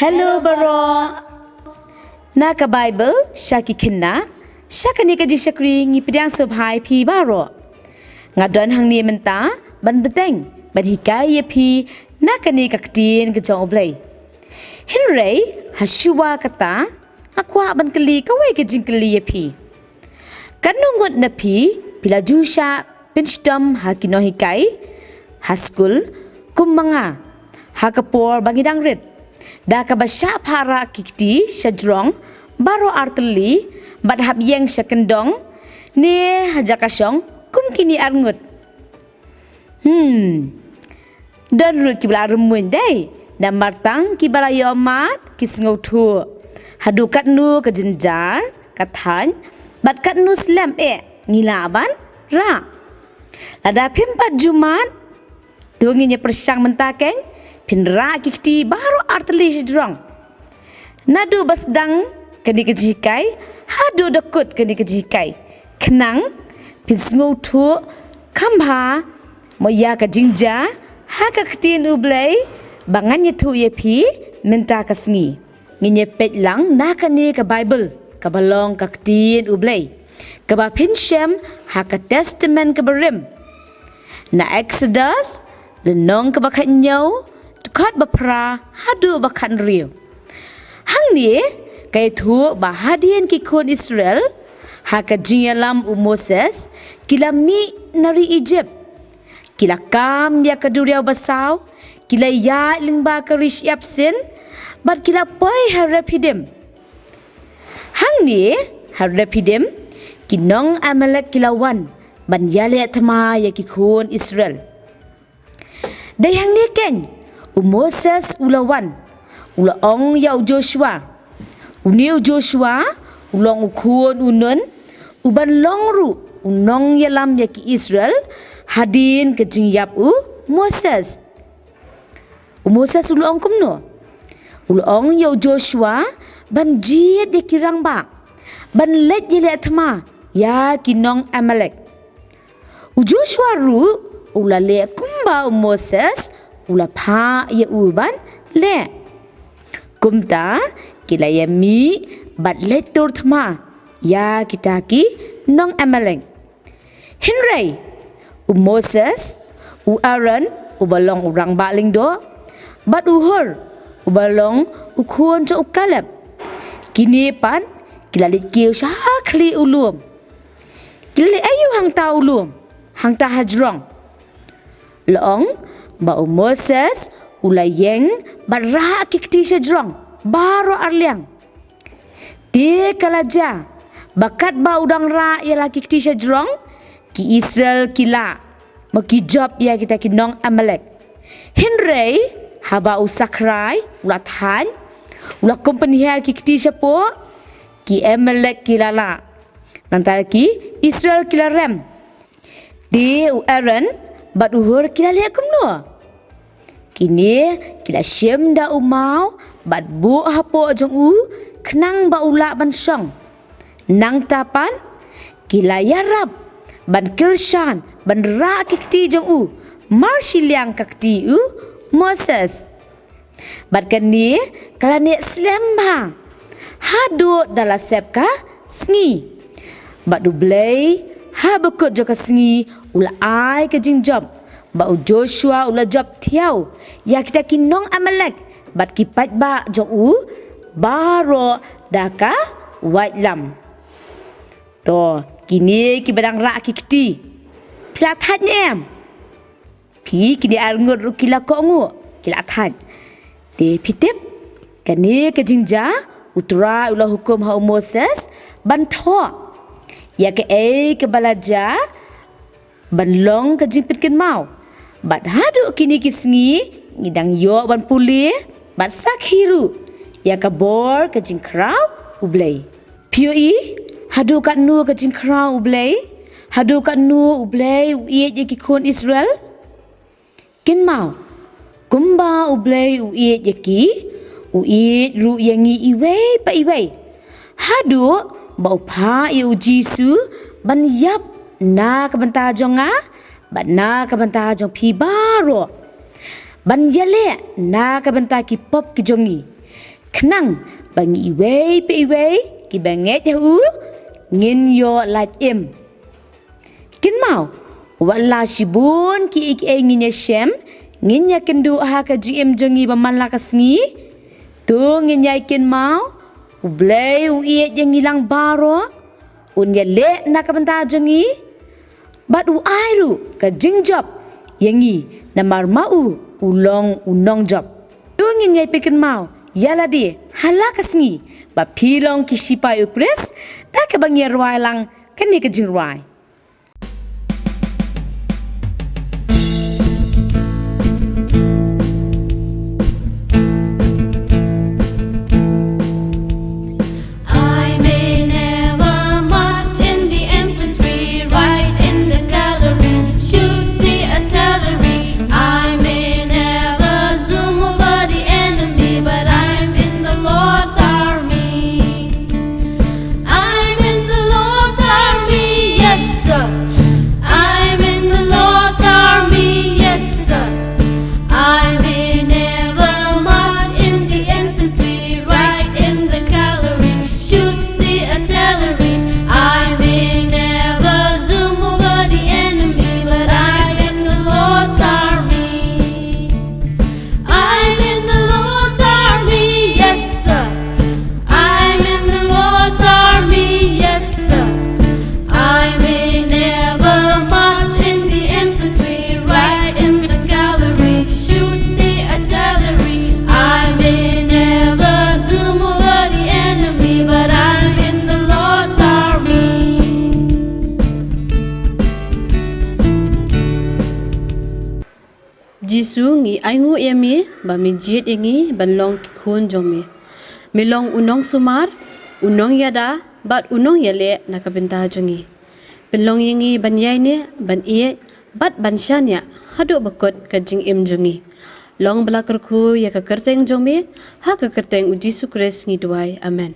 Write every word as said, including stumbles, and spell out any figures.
Hello baroh. Na ka Bible sha ki khynnah, sha kane ka jingshakri ngi pdiang sngewbha ïa phi baroh. Nga don hangne mynta ban bteng, ban hikai ïa phi na kane ka ktien ka jong U Blei. Hynrei ha shuwa kata, nga kwah ban kylli kawei ka jingkylli ïa phi. Katno ngut na phi, phi la ju shah pynshitom ha ki nonghikai ha skul kum ma nga ha ka por ba ngi dang rit, da kaba shah phah rah ki kti shajrong baroh artylli, bad hap ïeng sha kyndong ne ha jaka shong kum kine arngut? Hmm. Don ruh kiba la rymmuiñ dei, namar tang kiba la ïohmad ki sngewthuh haduh katno ka jynjar ka thaiñ, bad katno slem eh ngi lah ban rah. Lada phim pat ju mad, to ngin ïa pyrshang mynta keiñ, phin rah ki kti baroh artylli shajrong, naduh ba sdang kane ka jinghikai haduh da kut kane ka jinghikai, khnang phin sngewthuh kham bha mo ïa ka jingjia ha ka ktien U Blei ba ngan ïathuh ïa phi mynta ka sngi. Ngin ïa peit lang na kane ka Bible kaba long ka ktien U Blei, kaba phin shem ha ka Testament kaba rim, na Exodus lynnong kaba khathynñiew, dkhot ba phra haduh ba khathynriew. Hangne ka ïathuh ba hadien ki khun Israel ha ka jingïalam u Moses, ki la mih na ri Egypt, ki la kam ïa ka duriaw basaw, ki la ïaid lyngba ka ri shyiap Sin, bad ki la poi ha Rephidim. Hangne ha Rephidim, ki nong Amalek ki la wan ban ïaleh thma ïa ki khun Israel. Dei hangne keiñ u Moses u la wan, u la ong ïa u Joshua. Une u Joshua u long u khun u Nun, u ban long ruh u nongïalam ïa ki Israel hadien ka jingïap u Moses. U Moses u la ong kumno? U la ong ïa u Joshua ban jied ïa ki rangbah ban leit ïaleh thma ïa ki nong Amalek. U Joshua ruh u la leh kumba u Moses u la phah ïa u ban leh. Kumta ki la ïa mih bad leit tur thma ïa kita ki nong Amalek. Hynrei u Moses, u Aaron uba long u rangbah lyngdoh, bad u Hur uba long u khun jong u Kaleb, kine pat ki la leit kiew sha khlieh u lum. Ki la leh aïu hangta u lum, hangta hajrong? La ong ba u Moses u la ïeng bad rah ki kti shajrong baroh arliang. Te ka la jia ba katba u dang rah ïa la ki kti shajrong, ki Israel ki lah, ma ki jop ïa kita ki nong Amalek. Hynrei haba u sakrai u la thaiñ, u la kum pynhiar ki kti shapoh, ki Amalek ki la lah. Nangta ki Israel ki la rem. Te u Aaron bad u Hur ki la leh kumno? Kine ki la shim da u maw bad buh hapoh jong u khnang ba u lah ban shong. Nangta pat ki la ïarap ban kyrshan ban rah ki kti jong u marshiliang ka kti u Moses. Bad kane ka la neh slem bha haduh da la sep ka sngi. Bad U Blei ha bakut jong ka sngi u la ai ka jingjop ba u Joshua u la jop thiaw ïa kita ki nong Amalek bad ki paidbah jong u baroh da ka waitlam. To, kine kiba dang rah ki kti, phi la thait ne em? Phi, kine arngut ruh ki la kohnguh, ki la thait. Te phi tip, kane ka jingjia U Trai u la hukum ha u Moses ban thoh ïa kaei kaba la jia ban long ka jingpynkynmaw. Bad haduh kine ki sngi ngi dang ïoh ban pule bad sakhi ruh ïa ka bor ka jingkhraw U Blei. Phi ïohi haduh katno ka jingkhraw U Blei, haduh katno U Blei u ïeit ïa ki khun Israel? Kynmaw, kumba U Blei u ïeit ïa ki, u ïeit ruh ïa ngi iwei pa iwei. Haduh ba u phah ïa u Jisu ban ïap na ka bynta jong nga bad na ka bynta jong phi baroh, ban ïaleh na ka bynta ki pop ki jong ngi. Khnang ba ngi iwei pa iwei kiba ngeit ha u ngin ïoh lait im. Kynmaw, wat la shibun kiei kiei ngin ïashem, ngin ïakynduh ha ka jingim jong ngi ba man la ka sngi. To ngin ïai kynmaw, U Blei u ïeit ïa ngi lang baroh, un ïaleh na ka bynta jong ngi. Bad u ai ruh ka jingjop ïa ngi, namar ma u u long u nongjop. To ngin ïai pynkynmaw ïa lade ha la ka sngi ba phi long ki shipai U Khrist, da kaba ngi ïa rwai lang kane ka jingrwai. I may never march in the infantry, ride in the cavalry, shoot the artillery. I may never zoom over the enemy, but I'm in the Lord's army. I'm in the Lord's army, yes, sir. I'm in the Lord's army, yes, sir. I may never march in the infantry, ride in the cavalry, shoot the artillery. I may never zoom over the enemy, but I'm in the Lord's army. I'm in the Lord's army, yes, sir. I'm in the Lord's army, yes, sir. I may never march in the infantry, ride in the cavalry, shoot the artillery. I may never zoom over the enemy, but I'm in the Lord's army. Jisu, ngi ainguh ïa me ba me jied ïa ngi ban long ki khun jong me. Me long u nongsumar, u nongïada bad u nongïaleh na ka bynta jong ngi. Pynlong ïa ngi ban ïaineh, ban ïeit bad ban shaniah haduh ba kut ka jingim jong ngi. Long ba la kyrkhu ïa ka kyrteng jong me, ha ka kyrteng u Jisu Khrist ngi duwai. Amen.